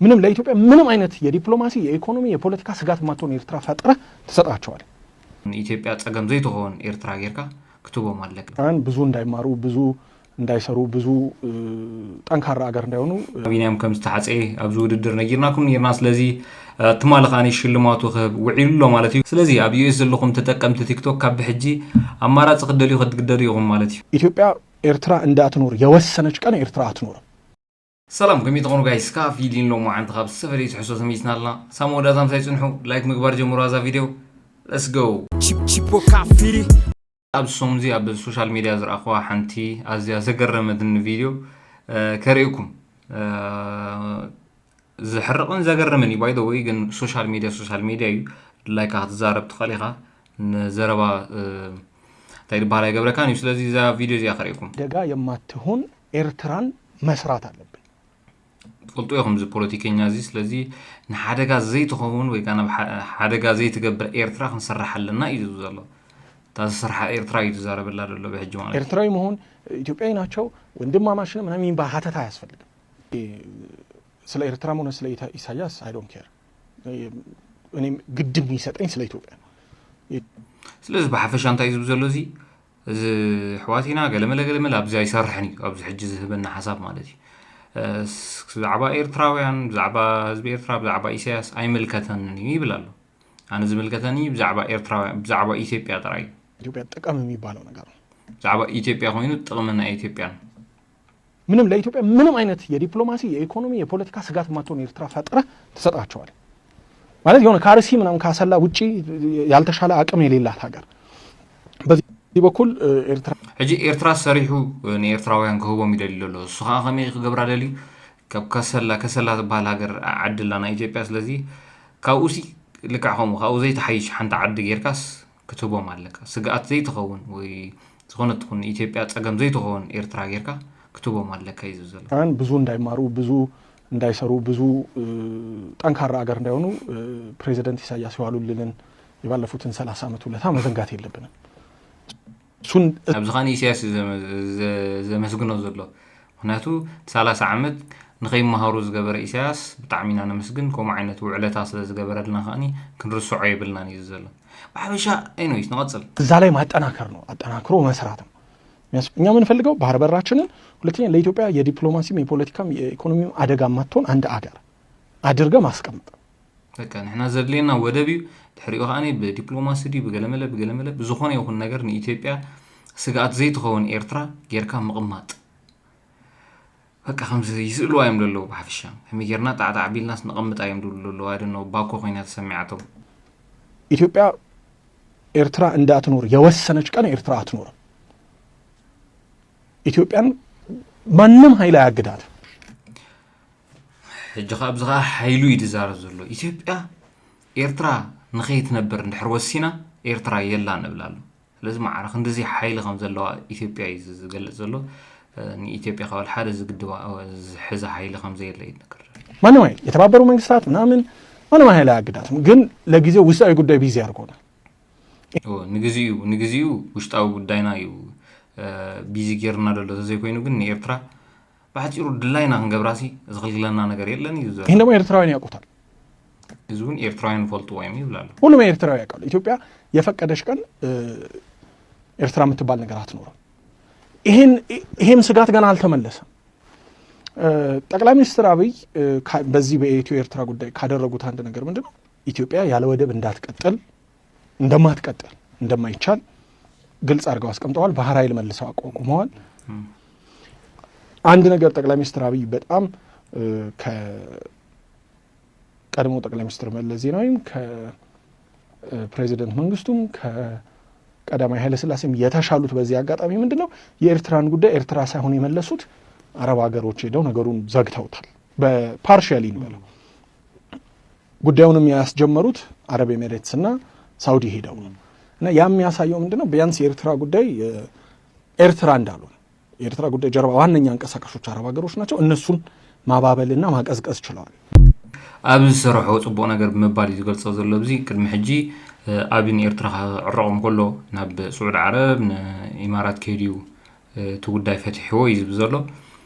ምንም ለኢትዮጵያ ምንም አይነት የዲፕሎማሲ፣ የኢኮኖሚ፣ የፖለቲካ ስጋት የማትሆን ኤርትራ ፈጥረህ ትሰጣቸዋል። ንኢትዮጵያ ጸገም ዘይትኸውን ኤርትራ ጌርካ ክትቦም ኣለካ። ኤርትራውያን ብዙ እንዳይማሩ፣ ብዙ እንዳይሰሩ፣ ብዙ ጠንካራ ሀገር እንዳይሆኑ። ቢንያም ከም ዝተሓፀየ ኣብዚ ውድድር ነጊርናኩም ነርና። ስለዚ ትማሊ ከዓኒ ሽልማቱ ክህብ ውዒሉ ኣሎ ማለት እዩ። ስለዚ ኣብ ዩኤስ ዘለኹም ተጠቀምቲ ቲክቶክ ካብ ብሕጂ ኣማራፂ ክትደልዩ ክትግደዱ ኢኹም ማለት እዩ። ኢትዮጵያ ኤርትራ እንዳትኖር የወሰነች ቀን ኤርትራ አትኖርም። ሰላም ከመይ ትኾኑ ጋይስ? ካፊሊን ሎማዓንቲ ካብ ዝተፈላለየ ትሕዝቶ ተመይትና ኣለና። ሳብ መወዳእታ ምሳይ ጽንሑ። ላይክ ምግባር ጀምሩ ኣዛ ቪድዮ። Let's go። Chip- Chipo Kafiri. ኣብ ሶምዚ ኣብ ሶሻል ሚድያ ዝረኣኽዋ ሓንቲ ኣዝያ ዘገረመትኒ ቪድዮ ከርእየኩም። ዘሕርቕን ዘገርምን እዩ። By the way ግን ሶሻል ሚድያ ሶሻል ሚድያ እዩ። ድላይካ ክትዛረብ ትኽእል ኢኻ። ንዘረባ እንታይ ዝበሃል ኣይገብረካን እዩ። ስለዚ እዛ ቪድዮ እዚኣ ከርእየኩም። ደጋ የማትሆን ኤርትራን መስራት ኣለብን። ትፈልጡ ኢኹም እዚ ፖለቲከኛ እዚ። ስለዚ ንሓደጋ ዘይትኸውን ወይ ከዓ ናብ ሓደጋ ዘይትገብር ኤርትራ ክንሰርሕ ኣለና እዩ ዝብል ዘሎ። እታ ዝስርሓ ኤርትራ እዩ ዝዛረበላ ዘሎ ብሕጂ ማለት እዩ። ኤርትራዊ መሆን ኢትዮጵያዊ ናቸው ወንድማማች ነው ምናምን የሚባል ሀተታ አያስፈልግም። ስለ ኤርትራም ሆነ ስለ ኢሳያስ I don't care። እኔም ግድ የሚሰጠኝ ስለ ኢትዮጵያ ነው። ስለዚ ብሓፈሻ እንታይ ዝብል ዘሎ እዚ እዚ ኣሕዋት ኢና ገለመለ ገለመለ ኣብዚ ኣይሰርሕን እዩ። ኣብዚ ሕጂ ዝህበና ሓሳብ ማለት እዩ። ብዛዕባ ኤርትራውያን፣ ብዛዕባ ህዝቢ ኤርትራ፣ ብዛዕባ ኢሳያስ ኣይምልከተንን እዩ ይብል ኣሎ። ኣነ ዝምልከተኒ ብዛዕባ ኤርትራውያን፣ ብዛዕባ ኢትዮጵያ ጥራይ እዩ። ኢትዮጵያ ጥቅም የሚባለው ነገር ነው። ብዛዕባ ኢትዮጵያ ኮይኑ ጥቕሚ ናይ ኢትዮጵያን ምንም ለኢትዮጵያ ምንም አይነት የዲፕሎማሲ፣ የኢኮኖሚ፣ የፖለቲካ ስጋት የማትሆን ኤርትራ ፈጥረህ ትሰጣቸዋል ማለት የሆነ ከአርሲ ምናምን ከአሰላ ውጪ ያልተሻለ አቅም የሌላት ሀገር። በዚህ በኩል ኤርትራ ሕጂ ኤርትራ ሰሪሑ ንኤርትራውያን ክህቦም ይደልዩ ዘሎ። እሱ ከዓ ከመይ ክገብራ ደልዩ? ካብ ከሰላ፣ ከሰላ ዝበሃል ሃገር ዓዲ ኣላ ናይ ኢትዮጵያ። ስለዚ ካብኡሲ ልክዕ ከምኡ ካብኡ ዘይትሓይሽ ሓንቲ ዓዲ ጌርካስ ክትህቦም ኣለካ። ስግኣት ዘይትኸውን ወይ ዝኾነ ትኹን ንኢትዮጵያ ጸገም ዘይትኸውን ኤርትራ ጌርካ ክትህቦም ኣለካ እዩ ዝብል ዘሎ። ብዙ እንዳይማሩ፣ ብዙ እንዳይሰሩ፣ ብዙ ጠንካራ አገር እንዳይሆኑ ፕሬዚደንት ኢሳያስ የዋሉልንን የባለፉትን ሰላሳ ዓመት ውለታ መዘንጋት የለብንም። እሱን ኣብዚ ኸኒ ኢሳያስ እዩ ዘመ- ዘ- ዘመስግኖ ዘሎ። ምክንያቱ ሰላሳ ዓመት ንኸይመሃሩ ዝገበረ ኢሳያስ ብጣዕሚ ኢና ነመስግን። ከምኡ ዓይነት ውዕለታ ስለ ዝገበረልና ከኣኒ ክንርስዖ የብልናን እዩ ዘሎ። ብሓፈሻ ኤኒዌይስ ንቐጽል። እዛ ላይ ማጠናከር ነው፣ አጠናክሮ መስራት ነው። የሚያስ- እኛ የምንፈልገው ባህር በራችንን፣ ሁለተኛ ለኢትዮጵያ የዲፕሎማሲም የፖለቲካም የኢኮኖሚም አደጋ የማትሆን አንድ አገር አድርገ ማስቀመጥ። በቃ ንሕና ዘድልየና ወደብ እዩ። ድሕሪኡ ከኣኒ ብዲፕሎማሲ ድዩ ብገለመለ ብገለመለ ብዝኾነ ይኹን ነገር ንኢትዮጵያ ስግኣት ዘይትኸውን ኤርትራ ጌርካ ምቕማጥ። በቃ ከምዚ ይስእልዋ እዮም ዘለዉ ብሓፈሻ። ከመይ ጌርና ጣዕጣዕ ቢልናስ ነቐምጣ እዮም ዝብሉ ዘለዉ። I don't know፣ ባኮ ኮይና ተሰሚዓቶም። ኢትዮጵያ ኤርትራ እንዳትኖር የወሰነች ቀን ኤርትራ አትኖርም። ኢትዮጵያን ማንም ኃይል አያግዳትም። ሕጂ ከዓ ኣብዚ ከዓ ሓይሉ እዩ ዝዛረብ ዘሎ። ኢትዮጵያ ኤርትራ ንኸይትነብር እንድሕር ወሲና ኤርትራ የላ ንብል ኣሎ። ስለዚ ማዕረ ክንድዚ ሓይሊ ከም ዘለዋ ኢትዮጵያ እዩ ዝገልጽ ዘሎ። ንኢትዮጵያ ካብ ሓደ ዝግድባ ዝሕዛ ሓይሊ ከም ዘየለ ይነገር። ማንም ኃይል የተባበሩ መንግስታት ምናምን ማንም ኃይል አያግዳትም። ግን ለጊዜው ውስጣዊ ጉዳይ ቢዚ አድርጎናል። ንግዚኡ ንግዚኡ ውሽጣዊ ጉዳይና እዩ ቢዚ ጌርና ዘሎ። ተዘይኮይኑ ግን ንኤርትራ ብሓፂሩ ድላይና ክንገብራሲ ዝኽልክለና ነገር የለን እዩ ዘሎ። ይህን ደግሞ ኤርትራውያን ያውቁታል። እዚ እውን ኤርትራውያን ይፈልጥዎ እዮም ይብል ኣሎ። ሁሉም ኤርትራዊ ያውቃሉ። ኢትዮጵያ የፈቀደች ቀን ኤርትራ የምትባል ነገር አትኖርም። ይሄም ስጋት ገና አልተመለሰም። ጠቅላይ ሚኒስትር አብይ በዚህ በኢትዮ ኤርትራ ጉዳይ ካደረጉት አንድ ነገር ምንድነው? ኢትዮጵያ ያለ ወደብ እንዳትቀጥል እንደማትቀጥል እንደማይቻል ግልጽ አድርገው አስቀምጠዋል። ባህር ኃይል መልሰው አቋቁመዋል። አንድ ነገር ጠቅላይ ሚኒስትር አብይ በጣም ከቀድሞ ጠቅላይ ሚኒስትር መለስ ዜናዊም ከፕሬዚደንት መንግስቱም ከቀዳማዊ ኃይለስላሴም የተሻሉት በዚህ አጋጣሚ ምንድነው? የኤርትራን ጉዳይ ኤርትራ ሳይሆን የመለሱት አረብ ሀገሮች ሄደው ነገሩን ዘግተውታል። በፓርሻሊ እንበለው ጉዳዩንም ያስጀመሩት አረብ ኤሚሬትስ እና ሳውዲ ሄደው ነው። እና ያ የሚያሳየው ምንድነው? ቢያንስ የኤርትራ ጉዳይ ኤርትራ እንዳልሆነ የኤርትራ ጉዳይ ጀርባ ዋነኛ አንቀሳቃሾች አረብ ሀገሮች ናቸው። እነሱን ማባበልና ማቀዝቀዝ ችለዋል። ኣብ ዝሰረሖ ጽቡቕ ነገር ብምባል እዩ ዝገልጾ ዘሎ። ኣብዚ ቅድሚ ሕጂ ኣብን ኤርትራ ክዕረቖም ከሎ ናብ ስዑድ ዓረብ ንኢማራት ከይድዩ እቲ ጉዳይ ፈትሕዎ እዩ ዝብል ዘሎ።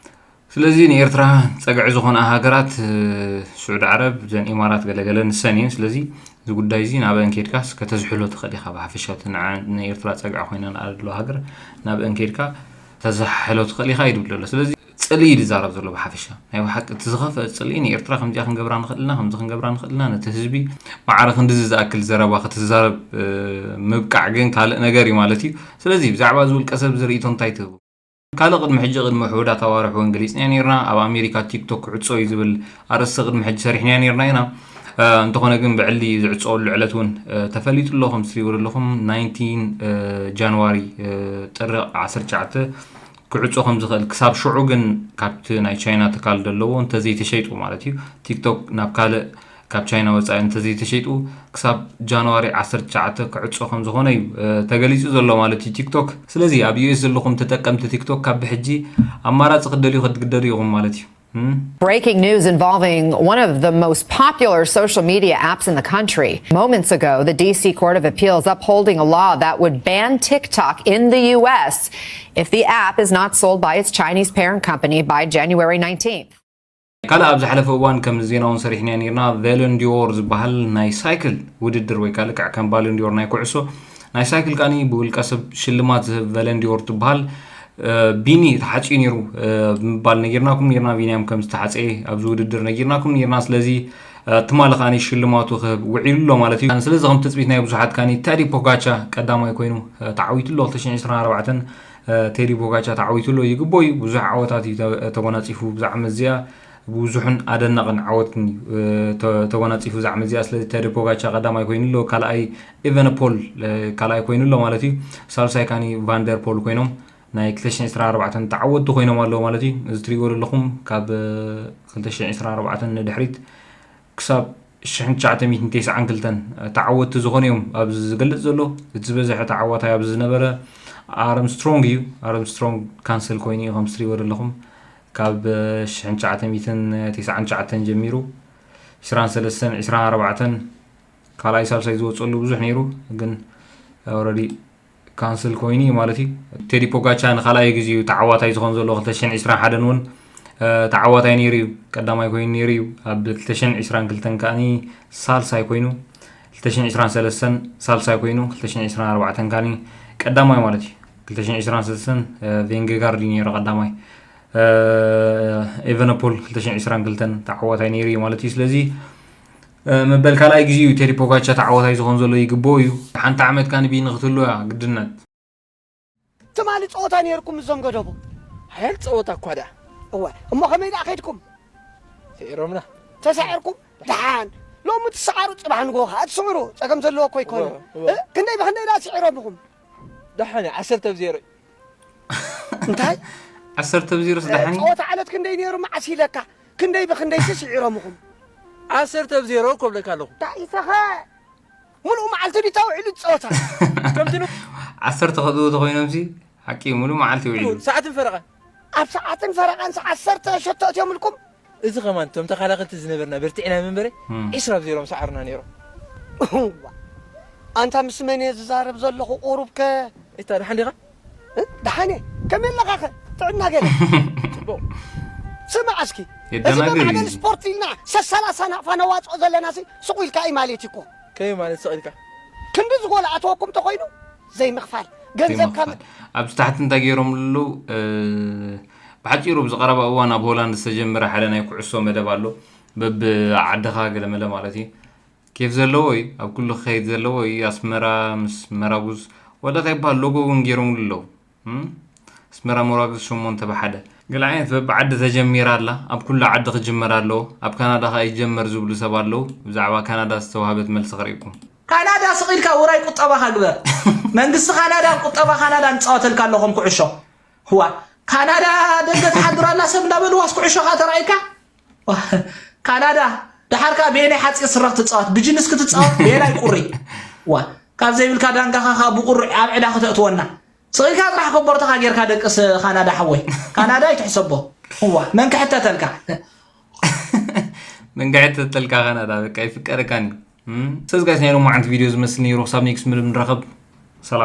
ስለዚ ንኤርትራ ጸግዒ ዝኾና ሃገራት ስዑድ ዓረብ፣ ዘን ኢማራት፣ ገለገለ ንሰን እየን። ስለዚ እዚ ጉዳይ እዚ ናብአን ኬድካስ ከተዝሕሎ ትኽእል ኢኻ። ብሓፈሻ እቲ ንኤርትራ ጸግዒ ኮይና ንኣድሎ ሃገር ናብአን ኬድካ ተዘሓሕሎ ትኽእል ኢኻ ይድብል ዘሎ። ስለዚ ጽልኢ ይዛረብ ዘሎ ብሓፈሻ። ናይ ብሓቂ እቲ ዝኸፍአ ጽልኢ ንኤርትራ ከምዚኣ ክንገብራ ንኽእልና፣ ከምዚ ክንገብራ ንኽእልና፣ ነቲ ህዝቢ ማዕረ ክንድዚ ዝኣክል ዘረባ ክትዛረብ ምብቃዕ ግን ካልእ ነገር እዩ ማለት እዩ። ስለዚ ብዛዕባ እዚ ውልቀ ሰብ ዝርእይቶ እንታይ ትህቡ? ካልእ ቅድሚ ሕጂ ቅድሚ ውሑዳት ኣዋርሕ እውን ገሊጽናዮ ነይርና። ኣብ ኣሜሪካ ቲክቶክ ክዕጾ እዩ ዝብል ኣርእስቲ ቅድሚ ሕጂ ሰሪሕናዮ ነይርና ኢና። እንተኾነ ግን ብዕሊ ዝዕጸወሉ ዕለት እውን ተፈሊጡ ኣሎ። ከም ትሪእዎ ዘለኹም ናይንቲን ጃንዋሪ፣ ጥሪ ዓሰርተ ትሽዓተ ክዕጾ ከም ዝኽእል፣ ክሳብ ሽዑ ግን ካብቲ ናይ ቻይና ትካል ዘለዎ እንተዘይተሸይጡ ማለት እዩ፣ ቲክቶክ ናብ ካልእ ካብ ቻይና ወፃኢ እንተዘይተሸይጡ ክሳብ ጃንዋሪ ዓሰርተ ትሽዓተ ክዕጾ ከም ዝኾነ እዩ ተገሊጹ ዘሎ ማለት እዩ ቲክቶክ። ስለዚ ኣብ ዩኤስ ዘለኹም ተጠቀምቲ ቲክቶክ ካብ ብሕጂ ኣማራጺ ክትደልዩ ክትግደዱ ኢኹም ማለት እዩ። Breaking news involving one of the most popular social media apps in the country. Moments ago, the D C Court of Appeals upholding a law that would ban TikTok in the U S if the app is not sold by its Chinese parent company by January nineteenth. ካልእ ኣብ ዝሓለፈ እዋን ከም ዜና እውን ሰሪሕና ነርና። ቨለንዲዮር ዝበሃል ናይ ሳይክል ውድድር ወይ ካልእ ከዓ ከም ባለንዲዮር ናይ ኩዕሶ ናይ ሳይክል ካኒ ብውልቀ ሰብ ሽልማት ዝህብ ቨለንዲዮር ትበሃል ቢኒ ተሓፂኡ ነይሩ ብምባል ነጊርናኩም ነርና። ቢንያም ከም ዝተሓፀየ ኣብዚ ውድድር ነጊርናኩም ነርና። ስለዚ ትማሊ ካኒ ሽልማቱ ክህብ ውዒሉ ኣሎ ማለት እዩ። ስለዚ ከም ትፅቢት ናይ ብዙሓት ካኒ ቴዲ ፖጋቻ ቀዳማይ ኮይኑ ተዓዊቱ ኣሎ። ክልተ ሽሕን ዕስራን ኣርባዕተን ቴዲ ፖጋቻ ተዓዊቱ ኣሎ። ይግቦ እዩ። ብዙሕ ዓወታት እዩ ተጎናፂፉ ብዛዕባ መዚኣ ብዙሕን ኣደናቕን ዓወትን ተጎናፂፉ ዛዕ መዚኣ። ስለዚ ቴዲ ፖጋቻ ቀዳማይ ኮይኑ ኣሎ፣ ካልኣይ ኤቨነፖል ካልኣይ ኮይኑ ኣሎ ማለት እዩ። ሳልሳይ ካኒ ቫንደርፖል ኮይኖም ናይ ክልተ ሽሕን ዕስራን ኣርባዕተን ተዓወትቲ ኮይኖም ኣለዉ ማለት እዩ። እዚ ትሪእዎ ዘለኹም ካብ ክልተ ሽሕን ዕስራን ኣርባዕተን ንድሕሪት ክሳብ ሽሕን ትሽዓተ ሚእትን ተስዓን ክልተን ተዓወትቲ ዝኾኑ እዮም ኣብዚ ዝገልፅ ዘሎ። እቲ ዝበዝሐ ተዓዋታይ ኣብዚ ዝነበረ ኣርምስትሮንግ እዩ። ኣርምስትሮንግ ካንሰል ኮይኑ እዩ ከም ትሪእዎ ዘለኹም። ካብ ሽሕን ትሽዓተ ሚእትን ተስዓን ትሽዓተን ጀሚሩ ዕስራን ሰለስተን ዕስራን ኣርባዕተን ካልኣይ ሳልሳይ ዝወፀሉ ብዙሕ ነይሩ ግን ኦረዲ ካንስል ኮይኑ እዩ ማለት እዩ። ቴዲ ፖጋቻ ንካልኣይ ግዜ እዩ ተዓዋታይ ዝኾን ዘሎ። ክልተ ሽሕን ዕስራን ሓደን እውን ተዓዋታይ ነይሩ እዩ፣ ቀዳማይ ኮይኑ ነይሩ እዩ። ኣብ ክልተ ሽሕን ዕስራን ክልተን ከዓኒ ሳልሳይ ኮይኑ፣ ክልተ ሽሕን ዕስራን ሰለስተን ሳልሳይ ኮይኑ፣ ክልተ ሽሕን ዕስራን ኣርባዕተን ከዓኒ ቀዳማይ ማለት እዩ። ክልተ ሽሕን ዕስራን ሰለስተን ቬንጌጋርድ እዩ ነይሩ ቀዳማይ። ኤቨነፖል ክልተ ሽሕን ዕስራን ክልተን ተዓዋታይ ነይሩ እዩ ማለት እዩ። ስለዚ መበል ካልኣይ ግዜ እዩ ቴዲ ፖጋቻ ተዓዋታይ ዝኾን ዘሎ ይግብኦ እዩ። ሓንቲ ዓመት ካን ቢኒ ክትህሉ እያ ግድነት። ትማሊ ፀወታ ነይርኩም እዞም ገደቦ ሓያል ፀወታ እኳ ደኣ እወ እሞ ከመይ ደኣ ከይድኩም ስዒሮምና ተሳዒርኩም ደሓን ሎሚ ትሰዓሩ ፅባሕ ንጎ ከዓ ትስዕሩ ፀገም ዘለዎ እኮ ይኮነ እወ፣ እወ። እ? ክንደይ ብክንደይ ደኣ ስዒሮምኹም ደሓን እዩ ዓሰርተ ብ ዜሮ እዩ እንታይ ዓሰርተ ብ ዜሮ ስዳሕኒ ፀወታ ዕለት ክንደይ ነይሩ መዓስ ኢለካ ክንደይ ብክንደይ ስዒሮምኹም ዓሰርተ ብ ዜሮ ኮብለካ ኣለኹ ዳኢሰኸ ሙሉእ መዓልቲ ድዩ ተውዒሉ ዝፀወታ ከምቲ ን- ዓሰርተ ከጥኡ ተኮይኖም ሲ ሓቂ ሙሉ መዓልቲ ውዒሉ ሰዓትን ፈረቓን ኣብ ሰዓትን ፈረቓን ዓሰርተ ሸቶ እትዮምልኩም እዚ ከማን እቶም ተኸላኸልቲ ዝነበርና በርቲዕና ምንበረ ዒስራ ብ ዜሮ ምሰዓሩና ነይሮም እዋ፣ ኣንታ ምስ መን እየ ዝዛረብ ዘለኹ ቁሩብ ከ እታ ደሓን ዲኻ እ? ደሓን እየ ከመይ ኣለኻ ኸ ጥዕና ገለ ፅቡቕ ስማዕ እስኪ እዚ የደናግር እዩ መማዕበል እዚ። ስፖርት ኢልና ሰሰላሳ ናቕፋ ነዋፅኦ ዘለና ሲ ስቑ ኢልካ እዩ ማለት እዩ እኮ ከመይ ማለት ስቕ ኢልካ ክንዲ ዝጎል ኣተወኩም ተኮይኑ ዘይምኽፋል ገንዘብ ከም ዘይምኽፋል። ኣብዚ ታሕቲ እንታይ ገይሮም ኣለዉ ብሓፂሩ ኣብዚ ቀረባ እዋን ኣብ ሆላንድ ዝተጀመረ ሓደ ናይ ኩዕሶ መደብ ኣሎ በብዓድኻ ገለመለ ማለት እዩ ኬፍ ዘለዎ እዩ ኣብ ኩሉ ክኸይድ ዘለዎ እዩ ኣስመራ ምስ መራጉዝ ወላ እንታይ ይበሃል ሎጎ እውን ገይሮምሉ ኣለዉ እም? ኣስመራ መራጉዝ ሸሞንተ ብሓደ ገለ ዓይነት በብዓዲ ተጀሚራ ኣላ ኣብ ኩሉ ዓዲ ክጅመር ኣለዎ ኣብ ካናዳ ከዓ ይጀመር ዝብሉ ሰብ ኣለዉ ብዛዕባ ካናዳ ዝተዋህበት መልሲ ክርእኩም ካናዳ ስቕ ኢልካ ውራይ ቁጠባኻ ግበር መንግስቲ ካናዳን ቁጠባ ካናዳን ይፃወተልካ ኣለኹም ኩዕሾ ህዋ ካናዳ ደገ ትሓድር ኣላ ሰብ እንዳበልዋስ ኩዕሾ ከዓ ተራእይካ ካናዳ ደሓር ከዓ ብየናይ ሓፂር ስረ ክትፃወት ብጅንስ ክትፃወት ብየናይ ቁሪ ዋ ካብ ዘይብልካ ዳንጋኻ ከዓ ብቁሪ ኣብ ዕዳ ክተእትወና ስቕ ኢልካ ጥራሕ ኮቦርተኻ ጌርካ ደቅስ ካናዳ ሓወይ ካናዳ ይትሕሰቦ እዋ መን ክሕተተልካ መንጋየት ተተልካ ካናዳ በቃ ይፍቀረካን እዩ ሰዝ ጋይስ ናይ ሎማዓንቲ ቪድዮ ዝመስል ነይሩ ክሳብ ኔክስት ምድብ ንራኸብ ሰላም